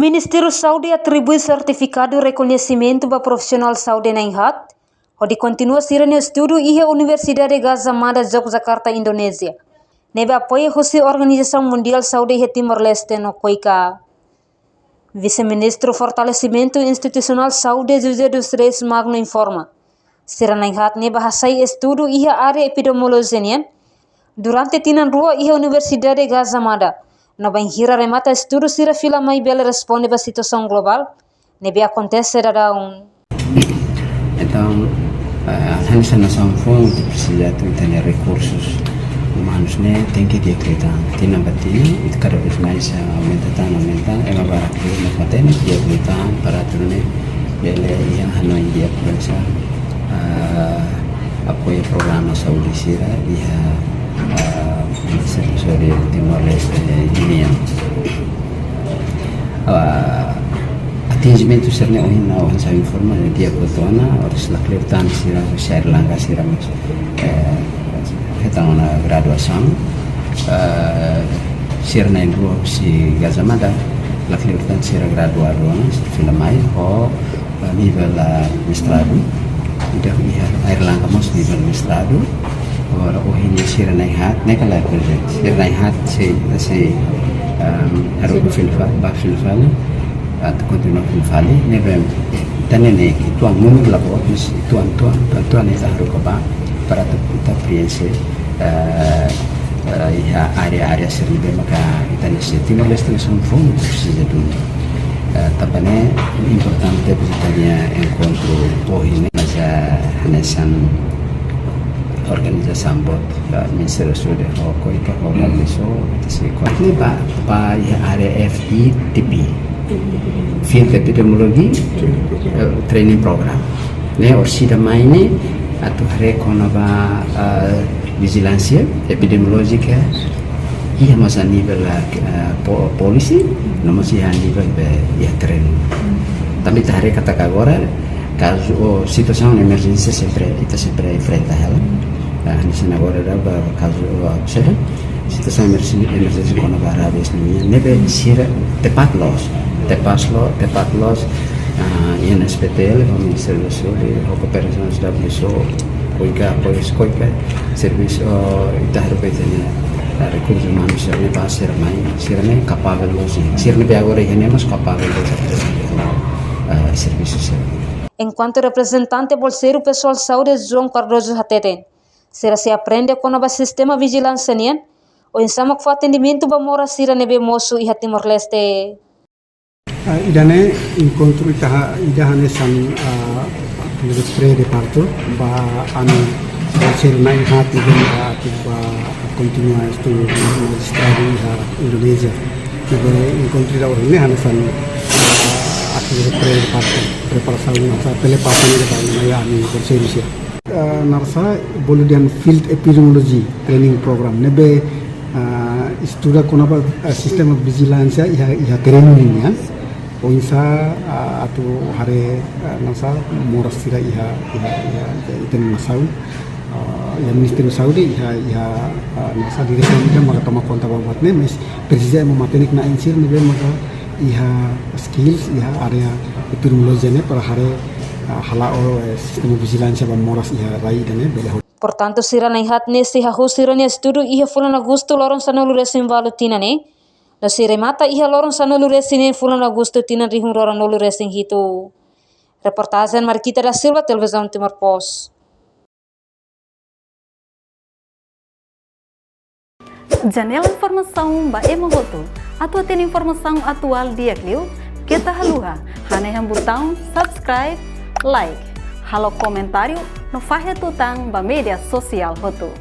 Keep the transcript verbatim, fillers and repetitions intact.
Ministériu Saúde atribui sertifikadu rekoñesimentu ba profisionál saúde na'in-haat, hodi kontinua sira-nia estudu iha Universidade Gajah Mada, Yogyakarta, Indonézia, ne'ebé apoiu husi Organizasaun Mundiál Saúde iha Timor-Leste no KOICA. Vise-Ministru Fortalesimentu Institusionál Saúde, José dos Reis Magno, informa, sira na'in-haat ne'ebé hasai estudu iha área epidemiolojia nian durante tinan rua iha Universidade Gajah Mada, no bainhira remata estudu sira fila mai bele responde ba situasaun globál ne'ebé akontese daudaun. Entaun, eh, hanesan nasaun foun, ita presiza atu ita-nia rekursus umanus ne'e tenke di'ak liután. Tinan ba tinan, ita kada vez mais, eh, aumenta tan, aumenta, ema barak liu mak matenek, di'ak liután para atu nune'e bele iha hanoin di'ak, por ezemplu, eh, apoiu programa saúde sira iha, eh, servisu de Timor-Leste nian. Ah, atinjimentu sira-ne'e ohin, ohin ha'u informa, di'ak liu ona, oras lakleur tan sira, sira Airlangga sira mós, eh, hetan ona graduasaun. Eh, sira na'in-rua husi Gajah Mada, lakleur tan sira graduadu ona, sira fila mai ho, eh, nivel, eh, mestradu. Ida iha Airlangga mós nivel mestradu. Agora, ohin sira na'in-haat, ne'e kala projetu. Sira na'in-haat sei, sei, ehm, haruka fila fa-, ba fila fali, atu kontinua fila fali. Ne'ebé, ita-nia ne'e, ita-nia númeru la boot, mas ita-nia, ita-nia, ita-nia ne'e ita haruka ba, para atu, atu preenxe, eh, eh, iha área-área sira ne'ebé maka ita-nia se Timor-Leste nasaun foun presiza duni. Eh, tanba ne'e importante ba ita-nia enkontru ohin ne'e, mas, eh, hanesan organizasaun boot, eh, Ministériu Saúde ho KOICA, ho W H O, ita sei ko-, ne'e ba, ba iha área F E T P. Field Epidemiology, eh, Training Program. Ne'e orsida mai ne'e atu haree kona-ba, eh, vijilánsia epidemiolójika, iha mós iha nivel, eh, po-, polisi, no mós iha nivel be, iha terrenu. Tanba ita haree katak agora, kazu, oh, situasaun emerjénsia sempre, ita sempre enfrenta hela. Ah, hanesan agora dala ba kazu, oh, saida? Situasaun emerjénsia, emerjénsia kona-ba rabies nian. Ne'ebé sira tepat loos. Tepat loos, tepat loos. Ah, iha S P T L, ho Ministériu Saúde, ho kooperasaun W H O, KOICA, apoiu KOICA, servisu, oh, ita haruka ita-nia, ah, rekursus umanus sira-ne'e ba sira mai, sira-ne'e kapabel loos, sira-ne'ebé agora iha ne'e mós kapabel loos, ah, servisu sira. Enkuantu reprezentante bolseiru pesoál saúde João Cardoso hateten, sira sei aprende kona-ba sistema vijilánsia nian, oinsá mak fó atendimentu ba moras sira ne'ebé mosu iha Timor-Leste. Ah, ida-ne'e enkontru ita ha-, ida hanesan, ah, pré de parto, ba ami bolseiru na'in-haat ne'ebé ba atu ba kontinua estudu mestradu iha Indonézia. Ne'ebé enkontru ida ohin ne'e hanesan, ah, atividade pré de parto, preparasaun, hanesan pele parto ne'e ba ami bolseiru sira. Ah, naran sá, bolu dehan Field Epidemiology Training Program. Ne'ebé, ah, estuda kona-ba, ah, sistema vijilánsia iha, iha terrenu nian. Oinsá, ah, atu haree, ah, naran sá, moras sira iha, iha, iha, iha, iha nasaun. Ah, iha Ministériu Saúde, iha, iha, ah, naran sá, diresaun ida maka toma konta ba buat ne'e, mas presiza ema matenek na'in sira ne'ebé maka iha skills, iha área epidemiolojia ne'e para haree, ah, hala'o, eh, sistema vijilánsia ba moras iha rai ida-ne'e bele ho- Portantu, sira na'in-haat ne'e sei hahú sira-nia estudu iha fulan Agostu loron sanulu-resin-ualu tinan ne'e, no sei remata iha loron sanulu-resin-neen fulan Agostu tinan rihun rua ruanulu-resin-hitu. Reportajen Marquita da Silva, Televizaun Timor Post. Janela informasaun ba ema hotu. Atu hatene informasaun atuál di'ak liu, keta haluha hanehan butaun subscribe, like, halo komentáriu no fahe tutan ba média sosiál hotu.